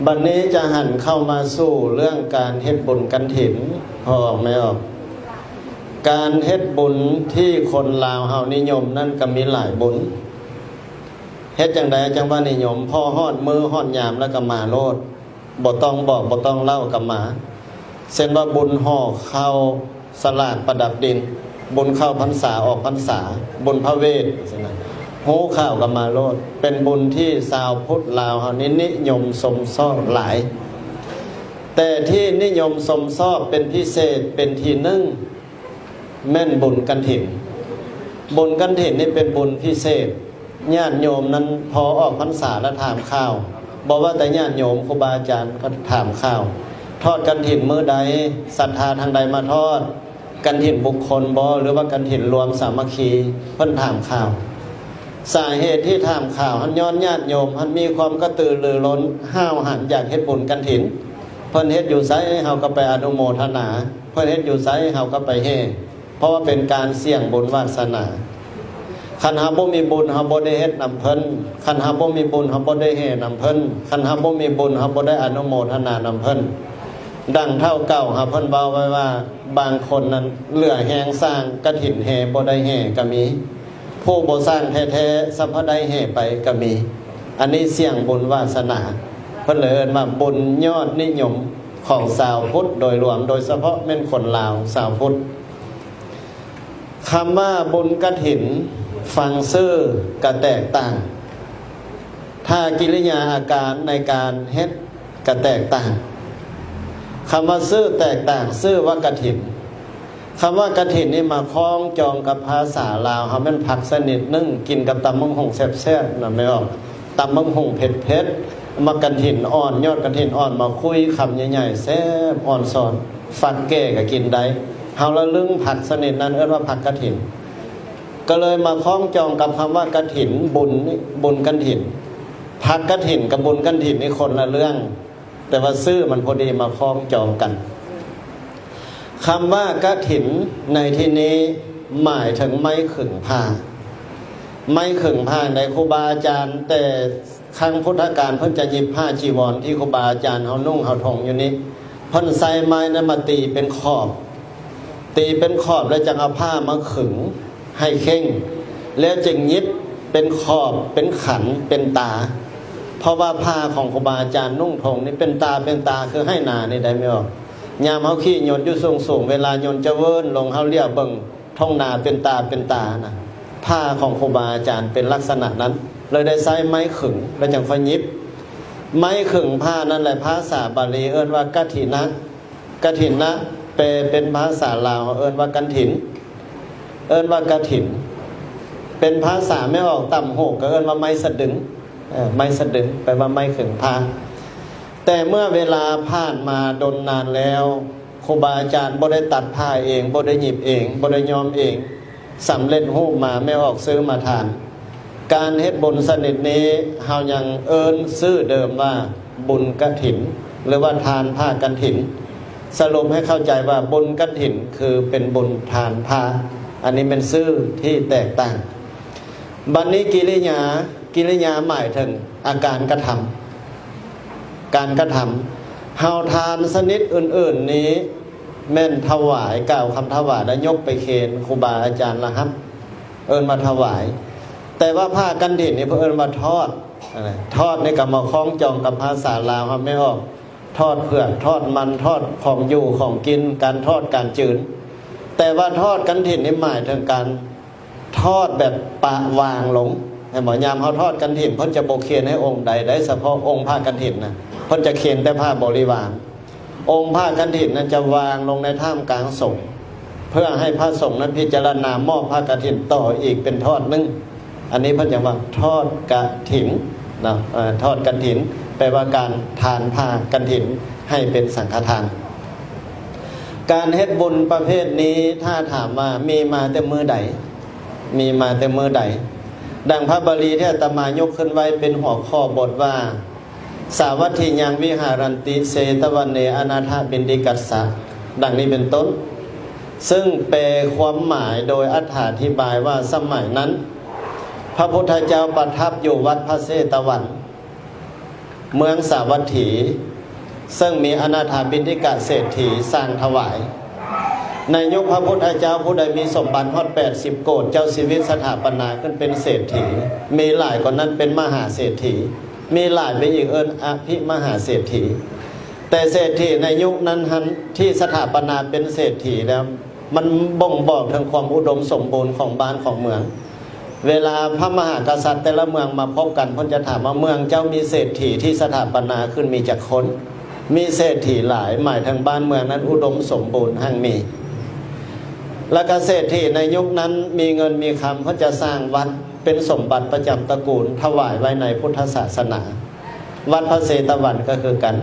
ບັດນີ້ຈະຫັນເຂົ້າມາສູ່ເລື່ອງການເຮັດບຸນກະຖິນ ພໍ່ອອກແມ່ອອກ. ການເຮັດບຸນທີ່ຄົນລາວເຮົານິຍົມນັ້ນກໍມີຫຼາຍບຸນ. ເຮັດຈັ່ງໃດຈັ່ງວ່ານິຍົມ? ພໍຮອດມື້ຮອດຍາມແລ້ວກໍມາໂລດ. ບໍ່ຕ້ອງບອກ ບໍ່ຕ້ອງເລົ່າກໍມາ. ເຊັ່ນວ່າບຸນຫໍ່ເຂົ້າ ສະຫຼາກປະດັບດິນ, ບຸນເຂົ້າພັນສາອອກພັນສາ, ບຸນພະເວດ ຈັ່ງຊີ້ນະ. ຮູ້ຂ່າວກໍມາໂລດ. ເປັນບຸນທີ່ຊາວພຸດລາວເຮົານີ້ນິຍົມຊົມຊອບຫຼາຍ. ແຕ່ທີ່ນິຍົມຊົມຊອບເປັນພິເສດ ເປັນທີໜຶ່ງ ແມ່ນບຸນກະຖິນ. ບຸນກະຖິນນີ້ເປັນບຸນພິເສດ. ຍາດໂຍມນັ້ນພໍອອກພັນສາແລ້ວຖາມຂ່າວ, ບໍ່ວ່າແຕ່ຍາດໂຍມ, ຄູບາອາຈານກໍຖາມຂ່າວ, ທອດກະຖິນມື້ໃດ? ສັດທາທາງໃດມາທອດ? ກະຖິນບຸກຄົນບໍ ຫຼືວ່າກະຖິນລວມສາມັກຄີ? ເພິ່ນຖາມຂ່າວ. ສາເຫດທີ່ຖາມຂ່າວຫັ້ນ ຍ້ອນຍາດໂຍມຫັ້ນມີຄວາມກະຕືລືລົ້ນ ຫ້າວຫັນຢາກເຮັດບຸນກະຖິນ. ເພິ່ນເຮັດຢູ່ໃສ ເຮົາກໍໄປອະນຸໂມທະນາ, ເພິ່ນເຮັດຢູ່ໃສ ເຮົາກໍໄປແຫ່. ເພາະວ່າເປັນການສ່ຽງບຸນວາສະໜາ. ຄັນເຮົາບໍ່ມີບຸນ ເຮົາບໍ່ໄດ້ເຮັດນຳເພິ່ນ, ຄັນເຮົາບໍ່ມີບຸນ ເຮົາບໍ່ໄດ້ແຫ່ນຳເພິ່ນ, ຄັນເຮົາບໍ່ມີບຸນ ເຮົາບໍ່ໄດ້ອະນຸໂມທະນານຳເພິ່ນ. ດັ່ງເຖົ້າເກົ່າເຮົາເພິ່ນເວົ້າໄວ້ວ່າ ບາງຄົນນັ້ນເຫຼືອແຮງສ້າງກະຖິນແຫ່ ບໍ່ໄດ້ແຫ່ກໍມີ, ຜູ້ບໍ່ສ້າງແທ້ໆ ສຳພະໄດ້ແຫ່ໄປກໍມີ. ອັນນີ້ສ່ຽງບຸນວາສະໜາ, ເພິ່ນເລີຍເອີ້ນວ່າບຸນຍອດນິຍົມຂອງຊາວພຸດໂດຍລວມ, ໂດຍສະເພາະແມ່ນຄົນລາວຊາວພຸດ. ຄຳວ່າບຸນກະຖິນ ຟັງຊື່ກະແຕກຕ່າງ, ທ່າກິລິຍາອາການໃນການເຮັດກະແຕກຕ່າງ. ຄຳວ່າຊື່ແຕກຕ່າງ, ຊື່ວ່າກະຖິນ. ຄຳວ່າກະຖິນນີ້ມາຄ້ອງຈອງກັບພາສາລາວເຮົາ ແມ່ນຜັກຊະນິດໜຶ່ງ ກິນກັບຕຳບັກຫຸ່ງແຊບໆ ນະແມ່ອອກ. ຕຳບັກຫຸ່ງເຜັດໆ ໝາກກະຖິນອ່ອນ, ຍອດກະຖິນອ່ອນມາຄຸຍຄຳໃຫຍ່ໆ ແຊບອ່ອນຊອນ, ຝັກແກ່ກໍກິນໄດ້. ເຮົາລະລຶ້ງຜັກຊະນິດນັ້ນເອີ້ນວ່າຜັກກະຖິນ. ກໍເລີຍມາຄ້ອງຈອງກັບຄຳວ່າກະຖິນ, ບຸນນີ້, ບຸນກະຖິນ. ຜັກກະຖິນກັບບຸນກະຖິນນີ້ຄົນລະເລື່ອງ, ແຕ່ວ່າຊື່ມັນພໍດີມາຄ້ອງຈອງກັນ. ຄຳວ່າກະຖິນໃນທີ່ນີ້ໝາຍເຖິງໄມ້ຂຶງຜ້າ. ໄມ້ຂຶງຜ້າໃນຄູບາອາຈານແຕ່ ຄັ້ງພຸດທະການເພິ່ນຈະຫຍິບຜ້າຈີວອນທີ່ຄູບາອາຈານເຮົານຸ່ງເຮົາຖົງຢູ່ນີ້, ເພິ່ນໃຊ້ໄມ້ນັ້ນມາຕີເປັນຂອບ, ຕີເປັນຂອບແລ້ວຈັ່ງເອົາຜ້າມາຂຶງໃຫ້ເຄັ່ງ, ແລ້ວຈຶ່ງຫຍິບເປັນຂອບ ເປັນຂັນ ເປັນຕາ. ເພາະວ່າຜ້າຂອງຄູບາອາຈານນຸ່ງຖົງນີ້ເປັນຕາ ເປັນຕາຄືໄຮ່ນານີ້ໄດ້ແມ່ນບໍ່? ຍາມເຮົາຂີ່ຍົນຢູ່ສູງໆ ເວລາຍົນຈະເວີນລົງ ເຮົາຫຼຽວເບິ່ງ ທົ່ງນາເປັນຕາເປັນຕານະ. ຜ້າຂອງຄູບາອາຈານເປັນລັກສະນະນັ້ນ, ເລີຍໄດ້ໃຊ້ໄມ້ຂຶງ ແລ້ວຈັ່ງຄ່ອຍຫຍິບ. ໄມ້ຂຶງຜ້ານັ້ນແຫຼະ ພາສາບາລີເອີ້ນວ່າກະຖິນະ, ກະຖິນະ ແປເປັນພາສາລາວເຮົາເອີ້ນວ່າກັນຖິນ, ເອີ້ນວ່າກະຖິນ. ເປັນພາສາແມ່ອອກຕ່ຳຫູກກໍເອີ້ນວ່າໄມ້ສະດຶງ, ເອີ ໄມ້ສະດຶງ ແປວ່າໄມ້ຂຶງຜ້າ. ແຕ່ເມື່ອເວລາຜ່ານມາດົນນານແລ້ວ, ຄູບາອາຈານບໍ່ໄດ້ຕັດຜ້າເອງ, ບໍ່ໄດ້ຫຍິບເອງ, ບໍ່ໄດ້ຍ້ອມເອງ, ສຳເລັດຮູບມາ ແມ່ອອກຊື້ມາທານ. ການເຮັດບຸນຊະນິດນີ້ ເຮົາຍັງເອີ້ນຊື່ເດີມວ່າບຸນກະຖິນ ຫຼືວ່າທານຜ້າກະຖິນ. ສະຫຼຸບໃຫ້ເຂົ້າໃຈວ່າບຸນກະຖິນຄືເປັນບຸນທານຜ້າ. ອັນນີ້ແມ່ນຊື່ທີ່ແຕກຕ່າງ. ບັດນີ້ກິລິຍາ, ກິລິຍາໝາຍເຖິງອາການກະທຳ, ການກະທຳ. ເຮົາທານຊະນິດອື່ນໆນີ້ ແມ່ນຖວາຍ, ກ່າວຄຳຖວາຍ ແລ້ວຍົກໄປເຄນຄູບາອາຈານລະຮັບ, ເອີ້ນວ່າຖວາຍ. ແຕ່ວ່າຜ້າກັນຖິນນີ້ເພິ່ນເອີ້ນວ່າທອດ, ທອດນີ້ກໍມາຄ້ອງຈອງກັບພາສາລາວເຮົາແມ່ອອກ, ທອດເຜືອກ, ທອດມັນ, ທອດຂອງຢູ່ຂອງກິນ, ການທອດການຈືນ. ແຕ່ວ່າທອດກັນຖິນນີ້ໝາຍເຖິງການ ທອດແບບປະວາງລົງ, ເຫັນບໍ່? ຍາມເຮົາທອດກັນຖິນ ເພິ່ນຈະບໍ່ເຄນໃຫ້ອົງໃດໄດ້, ສະເພາະອົງພະກັນຖິນນະ ເພິ່ນຈະເຄນແຕ່ພະບໍລິວານ. ອົງພະກັນຖິນນັ້ນຈະວາງລົງໃນທ່າມກາງສົງ ເພື່ອໃຫ້ພະສົງນັ້ນພິຈາລະນາມອບພະກະຖິນຕໍ່ອີກເປັນທອດໜຶ່ງ. ອັນນີ້ເພິ່ນຈັ່ງວ່າທອດກະຖິນເນາະ, ເອີ ທອດກະຖິນ ແປວ່າການທານພະກັນຖິນໃຫ້ເປັນສັງຄະທານ. ການເຮັດບຸນປະເພດນີ້ ຖ້າຖາມວ່າມີມາແຕ່ມື້ໃດ? ມີມາແຕ່ມື້ໃດ? ດັ່ງພະບາລີທີ່ອາດຕະມາຍົກຂຶ້ນໄວ້ເປັນຫົວຂໍ້ບົດວ່າ ສາວັດຖີຍັງວິຫາຣັນຕິ ເຊຕະວັນເນ ອະນາຖະບິນດິກັດສະ ດັ່ງນີ້ເປັນຕົ້ນ, ເຊິ່ງແປຄວາມໝາຍໂດຍອະຖາທິບາຍວ່າ ສະໄໝນັ້ນ ພະພຸດທະເຈົ້າປະທັບຢູ່ວັດພະເຊຕະວັນ, ເມືອງສາວັດຖີ ເຊິ່ງມີອະນາຖາບິນດິກະເສດຖີສ້າງຖວາຍ. ໃນຍຸກພະພຸດທະເຈົ້າ ຜູ້ໃດມີສົມບັດຮອດແປດສິບໂກດ ເຈົ້າຊີວິດສະຖາປະນາຂຶ້ນເປັນເສດຖີ, ມີຫຼາຍກວ່ານັ້ນເປັນມະຫາເສດຖີ, ມີຫຼາຍໄປອີກເອີ້ນອະພິມະຫາເສດຖີ. ແຕ່ເສດຖີໃນຍຸກນັ້ນຫັ້ນ ທີ່ສະຖາປະນາເປັນເສດຖີແລ້ວ ມັນບົ່ງບອກເຖິງຄວາມອຸດົມສົມບູນຂອງບ້ານຂອງເມືອງ. ເວລາພະມະຫາກະສັດແຕ່ລະເມືອງມາພົບກັນ ເພິ່ນຈະຖາມວ່າ ເມືອງເຈົ້າມີເສດຖີທີ່ສະຖາປະນາຂຶ້ນມີຈັກຄົນ? ມີເສດຖີຫຼາຍ ໝາຍເຖິງບ້ານເມືອງນັ້ນອຸດົມສົມບູນຮັ່ງມີ. ແລ້ວກະເສດຖີໃນຍຸກນັ້ນມີເງິນມີຄຳ ເພິ່ນຈະສ້າງວັດເປັນສົມບັດປະຈຳຕະກູນ ຖວາຍໄວ້ໃນພຸດທະສາສະໜາ. ວັດພະເຊຕະວັນກໍຄືກັນ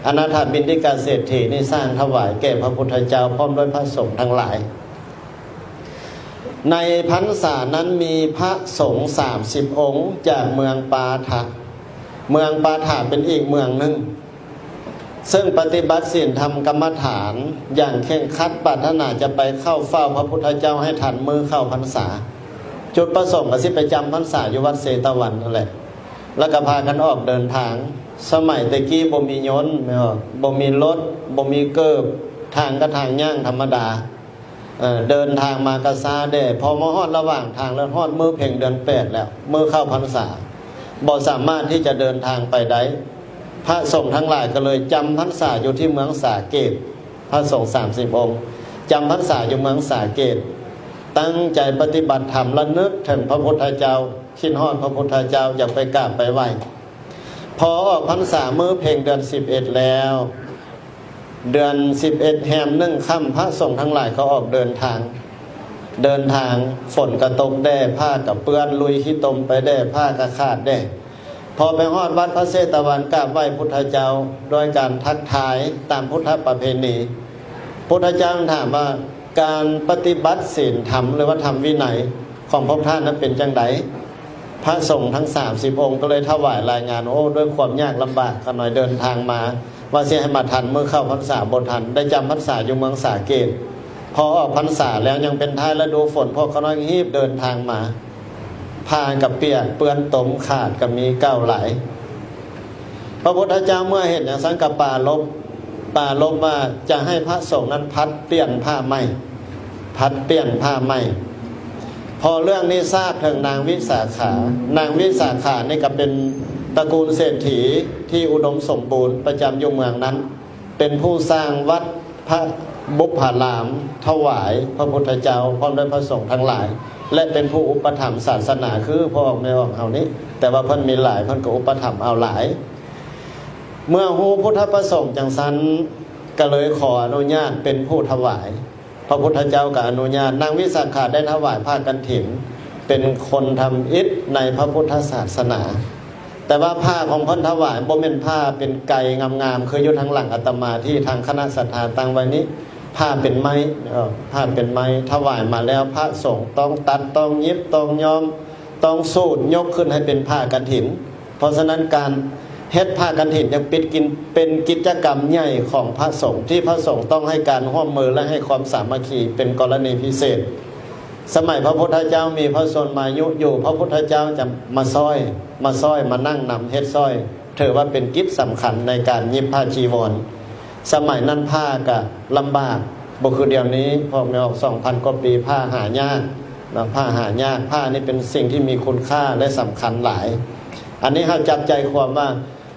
ອະນາຖາບິນດິກະເສດຖີນີ້ສ້າງຖວາຍແກ່ພະພຸດທະເຈົ້າ ພ້ອມດ້ວຍພະສົງທັງຫຼາຍ. ໃນພັນສານັ້ນມີພະສົງສາມສິບອົງຈາກເມືອງປາຖະ. ເມືອງປາຖະເປັນອີກເມືອງໜຶ່ງ ເຊິ່ງປະຕິບັດສິນທຳກຳມະຖານຢ່າງເຄັ່ງຄັດ ປາດຖະໜາຈະໄປເຂົ້າເຝົ້າພະພຸດທະເຈົ້າໃຫ້ທັນມື້ເຂົ້າພັນສາ. ຈຸດປະສົງກໍຊິໄປຈຳພັນສາຢູ່ວັດເຊຕະວັນນັ້ນແຫຼະ ແລ້ວກໍພາກັນອອກເດີນທາງ. ສະໄໝແຕ່ກີ້ບໍ່ມີຍົນ ແມ່ນບໍ່? ບໍ່ມີລົດ ບໍ່ມີເກີບ ທາງກໍທາງຍ່າງທຳມະດາ. ເອີ ເດີນທາງມາກໍຊ້າແດ່ ພໍມາຮອດລະຫວ່າງທາງແລ້ວ ຮອດມື້ເພັງເດືອນແປດແລ້ວ ມື້ເຂົ້າພັນສາ ບໍ່ສາມາດທີ່ຈະເດີນທາງໄປໄດ້. ພະສົງທັງຫຼາຍກໍເລີຍຈຳພັນສາຢູ່ທີ່ເມືອງສາເກດ. ພະສົງສາມສິບອົງ ຈຳພັນສາຢູ່ເມືອງສາເກດ ຕັ້ງໃຈປະຕິບັດທຳ ລະນຶກເຖິງພະພຸດທະເຈົ້າ, ຄິດຮອດພະພຸດທະເຈົ້າ, ຢາກໄປກາບໄປໄຫວ້. ພໍອອກພັນສາມື້ເພັງເດືອນສິບເອັດແລ້ວ ເດືອນສິບເອັດແຮມໜຶ່ງຄ່ຳ ພະສົງທັງຫຼາຍກໍອອກເດີນທາງ. ເດີນທາງ ຝົນກະຕົກແດ່ ຜ້າກະເປື້ອນ ລຸຍຂີ້ຕົມໄປແດ່ ຜ້າກະຂາດແດ່. ພໍໄປຮອດວັດພະເຊຕະວັນ ກາບໄຫວ້ພຸດທະເຈົ້າດ້ວຍການທັກທາຍຕາມພຸດທະປະເພນີ. ພຸດທະເຈົ້າຖາມວ່າ ການປະຕິບັດສິນທຳ ຫຼືວ່າທຳວິໄນຂອງພວກທ່ານນັ້ນເປັນຈັ່ງໃດ? ພະສົງທັງສາມສິບອົງກໍເລີຍຖວາຍລາຍງານ, ໂອ້ ດ້ວຍຄວາມຍາກລຳບາກ ຂ້ານ້ອຍເດີນທາງມາ ວ່າຊິໃຫ້ມາທັນມື້ເຂົ້າພັນສາບໍ່ທັນ, ໄດ້ຈຳພັນສາຢູ່ເມືອງສາເກດ. ພໍອອກພັນສາແລ້ວຍັງເປັນທ້າຍລະດູຝົນ, ພວກຂ້ານ້ອຍຮີບເດີນທາງມາ, ຜ້າກໍປຽກເປື້ອນຕົມຂາດກໍມີເກົ່າຫຼາຍ. ພະພຸດທະເຈົ້າເມື່ອເຫັນຢ່າງຊັ້ນກໍປາລົບ, ປາລົບວ່າຈະໃຫ້ພະສົງນັ້ນຜັດປ່ຽນຜ້າໃໝ່, ຜັດປ່ຽນຜ້າໃໝ່. ພໍເລື່ອງນີ້ຊາບເຖິງນາງວິສາຂາ, ນາງວິສາຂານີ້ກໍເປັນຕະກູນເສດຖີທີ່ອຸດົມສົມບູນປະຈຳຢູ່ເມືອງນັ້ນ, ເປັນຜູ້ສ້າງວັດພະບຸບພະລາມຖວາຍພະພຸດທະເຈົ້າ ພ້ອມດ້ວຍພະສົງທັງຫຼາຍ ແລະ ເປັນຜູ້ອຸປະຖຳສາສະໜາຄືພໍ່ອອກແມ່ອອກເຮົານີ້, ແຕ່ວ່າເພິ່ນມີຫຼາຍ ເພິ່ນກໍອຸປະຖຳເອົາຫຼາຍ. ເມື່ອຮູ້ພຸດທະປະສົງຈັ່ງຊັ້ນ ກໍເລີຍຂໍອະນຸຍາດເປັນຜູ້ຖວາຍ. ພະພຸດທະເຈົ້າກໍອະນຸຍາດ, ນາງວິສາຂາໄດ້ຖວາຍຜ້າກັນຖິນ ເປັນຄົນທຳອິດໃນພະພຸດທະສາສະໜາ. ແຕ່ວ່າຜ້າຂອງເພິ່ນຖວາຍບໍ່ແມ່ນຜ້າເປັນໄກ່ງາມໆ ຄືຢູ່ທາງຫຼັງອາດຕະມາທີ່ທາງຄະນະສັດທາຕັ້ງໄວ້ນີ້, ຜ້າເປັນໄມ້, ເອີ ຜ້າເປັນໄມ້ ຖວາຍມາແລ້ວ ພະສົງຕ້ອງຕັດ, ຕ້ອງຫຍິບ, ຕ້ອງຍ້ອມ, ຕ້ອງສູດ, ຍົກຂຶ້ນໃຫ້ເປັນຜ້າກັນຖິນ. ເພາະສະນັ້ນ ການເຮັດຜ້າກັນຖິນຍັງເປັນກິນ ເປັນກິດຈະກຳໃຫຍ່ຂອງພະສົງ ທີ່ພະສົງຕ້ອງໃຫ້ການຮ່ວມມື ແລະ ໃຫ້ຄວາມສາມັກຄີເປັນກໍລະນີພິເສດ. ສະໄໝພະພຸດທະເຈົ້າມີພະຊົນມາຍຸຢູ່, ພະພຸດທະເຈົ້າຈະມາຊ່ອຍ, ມາຊ່ອຍ, ມານັ່ງນຳເຮັດຊ່ອຍ, ຖືວ່າເປັນກິດສຳຄັນໃນການຫຍິບຜ້າຈີວອນ. ສະໄໝນັ້ນຜ້າກະລຳບາກ ບໍ່ຄືດຽວນີ້, ພວກແມ່ອອກສອງພັນກວ່າປີ ຜ້າຫາຍາກເນາະ, ຜ້າຫາຍາກ. ຜ້ານີ້ເປັນສິ່ງທີ່ມີຄຸນຄ່າ ແລະ ສຳຄັນຫຼາຍ. ອັນນີ້ເຮົາຈັບໃຈຄວາມວ່າ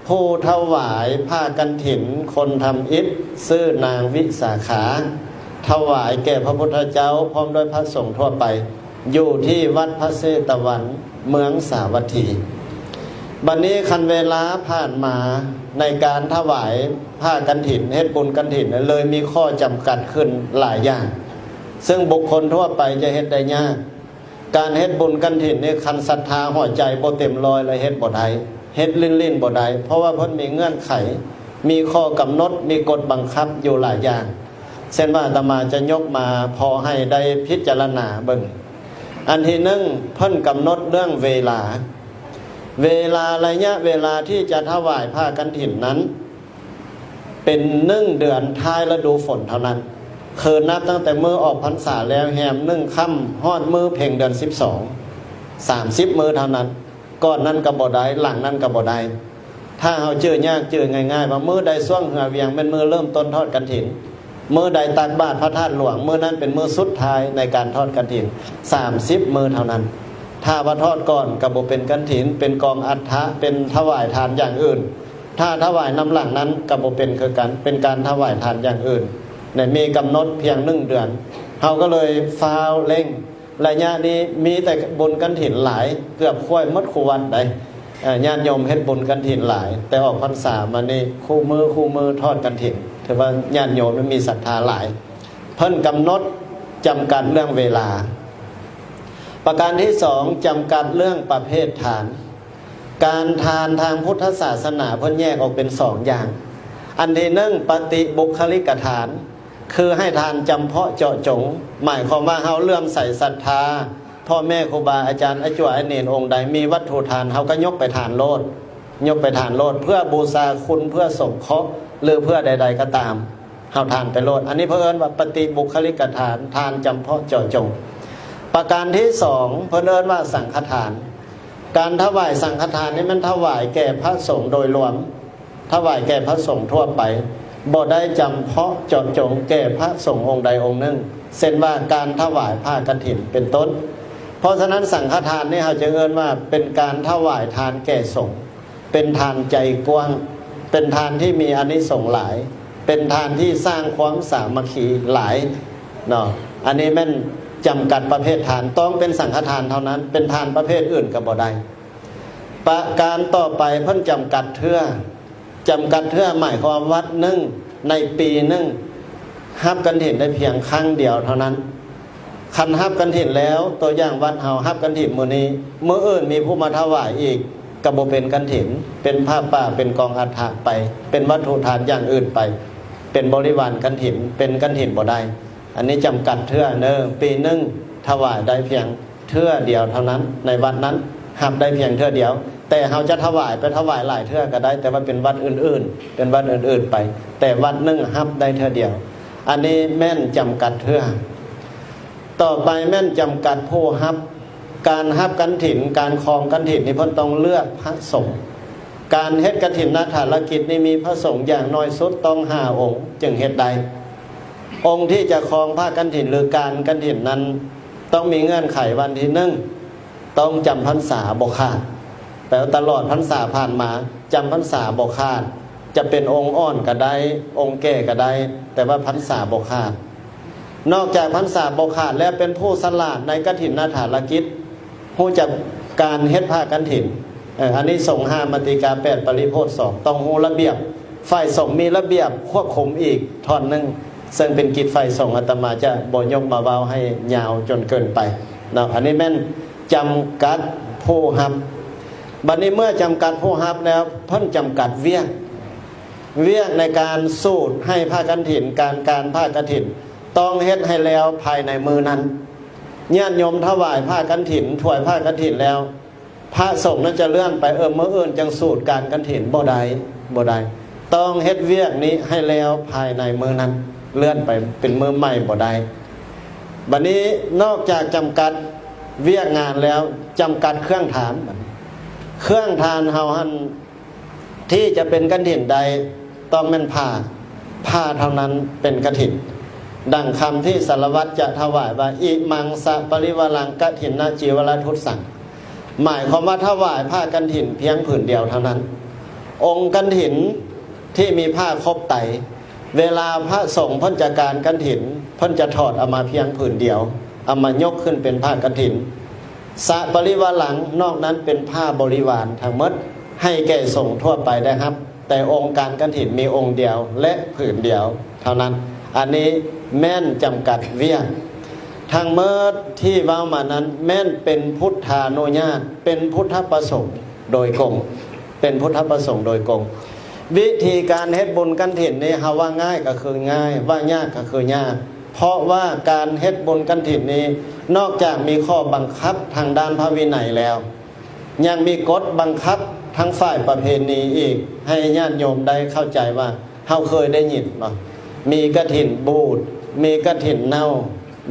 ຜູ້ຖວາຍຜ້າກັນຖິນຄົນທຳອິດ ຊື່ນາງວິສາຂາ ຖວາຍແກ່ພະພຸດທະເຈົ້າ ພ້ອມດ້ວຍພະສົງທົ່ວໄປ ຢູ່ທີ່ວັດພະເຊຕະວັນ ເມືອງສາວັດຖີ. ບັດນີ້ຄັນເວລາຜ່ານມາ ໃນການຖວາຍຜ້າກັນຖິນ ເຮັດບຸນກັນຖິນ ເລີຍມີຂໍ້ຈຳກັດຂຶ້ນຫຼາຍຢ່າງ ເຊິ່ງບຸກຄົນທົ່ວໄປຈະເຮັດໄດ້ຍາກ. ການເຮັດບຸນກັນຖິນນີ້ ຄັນສັດທາຫົວໃຈບໍ່ເຕັມຮ້ອຍແລ້ວເຮັດບໍ່ໄດ້, ເຮັດຫຼິ້ນໆບໍ່ໄດ້, ເພາະວ່າເພິ່ນມີເງື່ອນໄຂ, ມີຂໍ້ກຳນົດ, ມີກົດບັງຄັບຢູ່ຫຼາຍຢ່າງ. ເຊັ່ນວ່າອາດຕະມາຈະຍົກມາພໍໃຫ້ໄດ້ພິຈາລະນາເບິ່ງ. ອັນທີໜຶ່ງ ເພິ່ນກຳນົດເລື່ອງເວລາ, ເວລາ, ໄລຍະເວລາທີ່ຈະຖວາຍຜ້າກັນຖິນນັ້ນ ເປັນໜຶ່ງເດືອນທ້າຍລະດູຝົນເທົ່ານັ້ນ, ຄືນັບຕັ້ງແຕ່ມື້ອອກພັນສາແລ້ວແຮມໜຶ່ງຄ່ຳ ຮອດມື້ເພັງເດືອນສິບສອງ ສາມສິບມື້ເທົ່ານັ້ນ, ກ່ອນນັ້ນກໍບໍ່ໄດ້, ຫຼັງນັ້ນກໍບໍ່ໄດ້. ຖ້າເຮົາຈື່ຍາກຈື່ງ່າຍໆ ວ່າມື້ໃດຊ່ວງເຮືອວຽງແມ່ນມື້ເລີ່ມຕົ້ນທອດກະຖິນ, ມື້ໃດຕັກບາດພະທາດຫຼວງ ມື້ນັ້ນເປັນມື້ສຸດທ້າຍໃນການທອດກະຖິນ ສາມສິບມື້ເທົ່ານັ້ນ. ຖ້າວ່າທອດກ່ອນກໍບໍ່ເປັນກະຖິນ, ເປັນກອງອັດຖະ, ເປັນຖວາຍທານຢ່າງອື່ນ. ຖ້າຖວາຍນຳຫຼັງນັ້ນກໍບໍ່ເປັນຄືກັນ, ເປັນການຖວາຍທານຢ່າງອື່ນ. ແລະ ມີກຳນົດພຽງໜຶ່ງເດືອນ, ເຮົາກໍເລີຍຟ້າວເລັ່ງ. ໄລຍະນີ້ມີແຕ່ບຸນກະຖິນຫຼາຍ, ເກືອບຂ້ວຍໝົດຄູ່ວັດໃດ໋. ເອີ ຍາດໂຍມເຮັດບຸນກະຖິນຫຼາຍ, ແຕ່ອອກພັນສາມານີ້ຄູ່ມື້ ຄູ່ມື້ທອດກະຖິນ, ຖືວ່າຍາດໂຍມມີສັດທາຫຼາຍ. ເພິ່ນກຳນົດຈຳກັດເລື່ອງເວລາ. ປະການທີສອງ ຈຳກັດເລື່ອງປະເພດທານ. ການທານທາງພຸດທະສາສະໜາເພິ່ນແຍກອອກເປັນສອງຢ່າງ. ອັນທີໜຶ່ງ ປະຕິບຸກຄະລິກະທານ, ຄືໃຫ້ທານຈຳເພາະເຈາະຈົງ, ໝາຍຄວາມວ່າເຮົາເຫຼື້ອມໃສສັດທາ ພໍ່ແມ່ຄູບາອາຈານ ອາຈົວອາເນນອົງໃດມີວັດຖຸທານ ເຮົາກໍຍົກໄປທານໂລດ, ຍົກໄປທານໂລດ ເພື່ອບູຊາຄຸນ ເພື່ອສົງເຄາະ ຫຼື ເພື່ອໃດໆກໍຕາມ, ເຮົາທານໄປໂລດ. ອັນນີ້ເພິ່ນເອີ້ນວ່າປະຕິບຸກຄະລິກະທານ, ທານຈຳເພາະເຈາະຈົງ. ປະການທີສອງ ເພິ່ນເອີ້ນວ່າສັງຄະທານ. ການຖວາຍສັງຄະທານນີ້ແມ່ນຖວາຍແກ່ພະສົງໂດຍລວມ, ຖວາຍແກ່ພະສົງທົ່ວໄປ, ບໍ່ໄດ້ຈຳເພາະເຈາະຈົງແກ່ພະສົງອົງໃດອົງໜຶ່ງ, ເຊັ່ນວ່າການຖວາຍຜ້າກະຖິນເປັນຕົ້ນ. ເພາະສະນັ້ນ ສັງຄະທານນີ້ເຮົາຈະເອີ້ນວ່າເປັນການຖວາຍທານແກ່ສົງ, ເປັນທານໃຈກວ້າງ, ເປັນທານທີ່ມີອານິສົງຫຼາຍ, ເປັນທານທີ່ສ້າງຄວາມສາມັກຄີຫຼາຍເນາະ. ອັນນີ້ແມ່ນຈຳກັດປະເພດທານ, ຕ້ອງເປັນສັງຄະທານເທົ່ານັ້ນ, ເປັນທານປະເພດອື່ນກໍບໍ່ໄດ້. ປະການຕໍ່ໄປເພິ່ນຈຳກັດເທື່ອ, ຈຳກັດເທື່ອໝາຍຄວາມວັດໜຶ່ງໃນປີໜຶ່ງ ຮັບກະຖິນໄດ້ພຽງຄັ້ງດຽວເທົ່ານັ້ນ. ຄັນຮັບກະຖິນແລ້ວ, ຕົວຢ່າງວັດເຮົາຮັບກະຖິນມື້ນີ້, ມື້ອື່ນມີຜູ້ມາຖວາຍອີກ, ກໍບໍ່ເປັນກະຖິນ, ເປັນຜ້າປ່າ, ເປັນກອງອັດຖະໄປ, ເປັນວັດຖຸທານຢ່າງອື່ນໄປ, ເປັນບໍລິວານກະຖິນ, ເປັນກະຖິນບໍ່ໄດ້. ອັນນີ້ຈຳກັດເທື່ອເດີ, ປີໜຶ່ງຖວາຍໄດ້ພຽງ ເທື່ອດຽວເທົ່ານັ້ນ, ໃນວັດນັ້ນຮັບໄດ້ພຽງເທື່ອດຽວ. ແຕ່ເຮົາຈະຖວາຍໄປຖວາຍຫຼາຍເທື່ອກໍໄດ້, ແຕ່ວ່າເປັນວັດອື່ນໆ, ເປັນວັດອື່ນໆໄປ, ແຕ່ວັດໜຶ່ງຮັບໄດ້ເທື່ອດຽວ. ອັນນີ້ແມ່ນຈຳກັດເທື່ອ. ຕໍ່ໄປແມ່ນຈຳກັດຜູ້ຮັບ. ການຮັບກະຖິນ, ການຄອງກະຖິນນີ້ເພິ່ນຕ້ອງເລືອກພະສົງ. ການເຮັດກະຖິນນະຖາລະກິດນີ້ມີພະສົງຢ່າງໜ້ອຍສຸດຕ້ອງຫ້າອົງຈຶ່ງເຮັດໄດ້. ອົງທີ່ຈະຄອງຜ້າກະຖິນ ຫຼື ການກະຖິນນັ້ນ ຕ້ອງມີເງື່ອນໄຂວ່າ ອັນທີໜຶ່ງ ຕ້ອງຈຳພັນສາບໍ່ຂາດ, ແປວ່າຕະຫຼອດພັນສາຜ່ານມາ ຈຳພັນສາບໍ່ຂາດ, ຈະເປັນອົງອ່ອນກໍໄດ້, ອົງແກ່ກໍໄດ້, ແຕ່ວ່າພັນສາບໍ່ຂາດ. ນອກຈາກພັນສາບໍ່ຂາດແລ້ວ ເປັນຜູ້ສະຫຼາດໃນກະຖິນນະຖາລະກິດ, ຮູ້ຈັກການເຮັດຜ້າກະຖິນ, ເອີ ອານິສົງຫ້າ ມະຕິກາແປດ ປະລິໂພດສອງ ຕ້ອງຮູ້ລະບຽບ. ຝ່າຍສົງມີລະບຽບຄວບຄຸມອີກທ່ອນໜຶ່ງ, ເຊິ່ງເປັນກິດຝ່າຍສົງ, ອາດຕະມາຈະບໍ່ຍົກມາເວົ້າໃຫ້ຍາວຈົນເກີນໄປເນາະ. ອັນນີ້ແມ່ນຈຳກັດຜູ້ຮັບ. ບັດນີ້ເມື່ອຈຳກັດຜູ້ຮັບແລ້ວ ເພິ່ນຈຳກັດວຽກ, ວຽກໃນການສູດໃຫ້ຜ້າກະຖິນ, ການການຜ້າກະຖິນ ຕ້ອງເຮັດໃຫ້ແລ້ວພາຍໃນມື້ນັ້ນ. ຍາດໂຍມຖວາຍຜ້າກະຖິນ, ຖວາຍຜ້າກະຖິນແລ້ວ ພະສົງນັ້ນຈະເລື່ອນໄປ, ເອີ ມື້ອື່ນຈັ່ງສູດການກະຖິນ, ບໍ່ໄດ້, ບໍ່ໄດ້. ຕ້ອງເຮັດວຽກນີ້ໃຫ້ແລ້ວພາຍໃນມື້ນັ້ນ, ເລື່ອນໄປເປັນມື້ໃໝ່ບໍ່ໄດ້. ບັດນີ້ນອກຈາກຈຳກັດວຽກງານແລ້ວ, ຈຳກັດເຄື່ອງທານ. ເຄື່ອງທານເຮົາຫັ້ນ ທີ່ຈະເປັນກະຖິນໄດ້ ຕ້ອງແມ່ນຜ້າ, ຜ້າເທົ່ານັ້ນເປັນກະຖິນ. ດັ່ງຄຳທີ່ສາລະວັດຈະຖວາຍວ່າ ອິມັງສະປະລິວາລັງກະຖິນນະຈີວະລະທຸດສັງ, ໝາຍຄວາມວ່າຖວາຍຜ້າກະຖິນພຽງຜືນດຽວເທົ່ານັ້ນ. ອົງກະຖິນທີ່ມີຜ້າຄົບໄຕ, ເວລາພະສົງເພິ່ນຈະການກະຖິນ, ເພິ່ນຈະຖອດເອົາມາພຽງຜືນດຽວ, ເອົາມາຍົກຂຶ້ນເປັນຜ້າກະຖິນ. ສະປະລິວາລັງ, ນອກນັ້ນເປັນຜ້າບໍລິວານທັງໝົດ, ໃຫ້ແກ່ສົງທົ່ວໄປໄດ້ຮັບ, ແຕ່ອົງການກະຖິນມີອົງດຽວ ແລະ ຜືນດຽວເທົ່ານັ້ນ. ອັນນີ້ແມ່ນຈຳກັດວຽກ. ທັງໝົດທີ່ເວົ້າມານັ້ນ ແມ່ນເປັນພຸດທານຸຍາດ, ເປັນພຸດທະປະສົງໂດຍກົງ, ເປັນພຸດທະປະສົງໂດຍກົງ. ວິທີການເຮັດບຸນກະຖິນນີ້ ເຮົາວ່າງ່າຍກໍຄືງ່າຍ, ວ່າຍາກກໍຄືຍາກ. ເພາະວ່າການເຮັດບຸນກະຖິນນີ້ ນອກຈາກມີຂໍ້ບັງຄັບທາງດ້ານພະວິໄນແລ້ວ, ຍັງມີກົດບັງຄັບທາງຝ່າຍປະເພນີອີກ, ໃຫ້ຍາດໂຍມໄດ້ເຂົ້າໃຈວ່າ ເຮົາເຄີຍໄດ້ຍິນບໍ່? ມີກະຖິນບູດ, ມີກະຖິນເນົ່າ,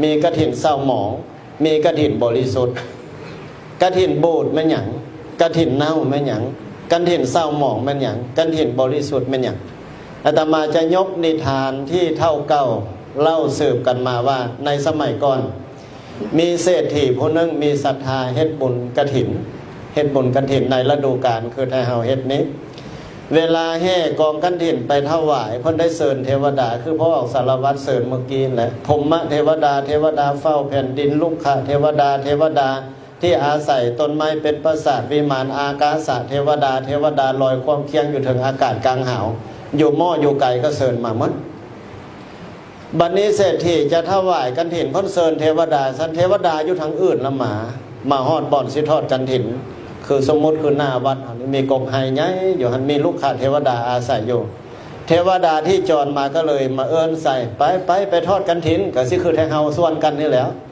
ມີກະຖິນເສົ້າໝອງ, ມີກະຖິນບໍລິສຸດ. ກະຖິນບູດແມ່ນຫຍັງ? ກະຖິນເນົ່າແມ່ນຫຍັງ? ກັນຖິນເສົ້າໝອງແມ່ນຫຍັງ? ກັນຖິນບໍລິສຸດແມ່ນຫຍັງ? ອາດຕະມາຈະຍົກນິທານທີ່ເຖົ້າເກົ່າເລົ່າສືບກັນມາວ່າ ໃນສະໄໝກ່ອນ ມີເສດຖີຜູ້ໜຶ່ງມີສັດທາເຮັດບຸນກະຖິນ ເຮັດບຸນກະຖິນໃນລະດູການຄືໄທເຮົາເຮັດນີ້ ເວລາແຫ່ກອງກະຖິນໄປຖວາຍ ເພິ່ນໄດ້ເຊີນເທວະດາ ຄືພໍ່ອອກສາລະວັດເຊີນມື້ກີ້ແຫຼະ ພົມມະເທວະດາ, ເທວະດາເຝົ້າແຜ່ນດິນ, ລຸກຂະເທວະດາ, ເທວະດາທີ່ອາໄສຕົ້ນໄມ້ເປັນປາສາດວິມານ, ອາກາສະເທວະດາ, ເທວະດາລອຍຄວາມຄຽງຢູ່ເທິງອາກາດກາງຫາວ, ຢູ່ໝໍ້ຢູ່ໄກກໍເຊີນມາໝົດ. ບັດນີ້ເສດຖີຈະຖວາຍກະຖິນ ເພິ່ນເຊີນເທວະດາ, ຊັ້ນເທວະດາຢູ່ທາງອື່ນລະມາ ມາຮອດບ່ອນຊິທອດກະຖິນ ຄືສົມມຸດຄືໜ້າວັດເຮົານີ້ ມີກົກໄຮໃຫຍ່ຢູ່ຫັ້ນ ມີລຸກຂະເທວະດາອາໄສຢູ່. ເທວະດາທີ່ຈອນມາກໍເລີຍມາເອີ້ນໃສ່ ໄປ ໄປ ໄປທອດກະຖິນ ກໍຊິຄືໄທເຮົາຊວນກັນນີ້ແຫຼະ.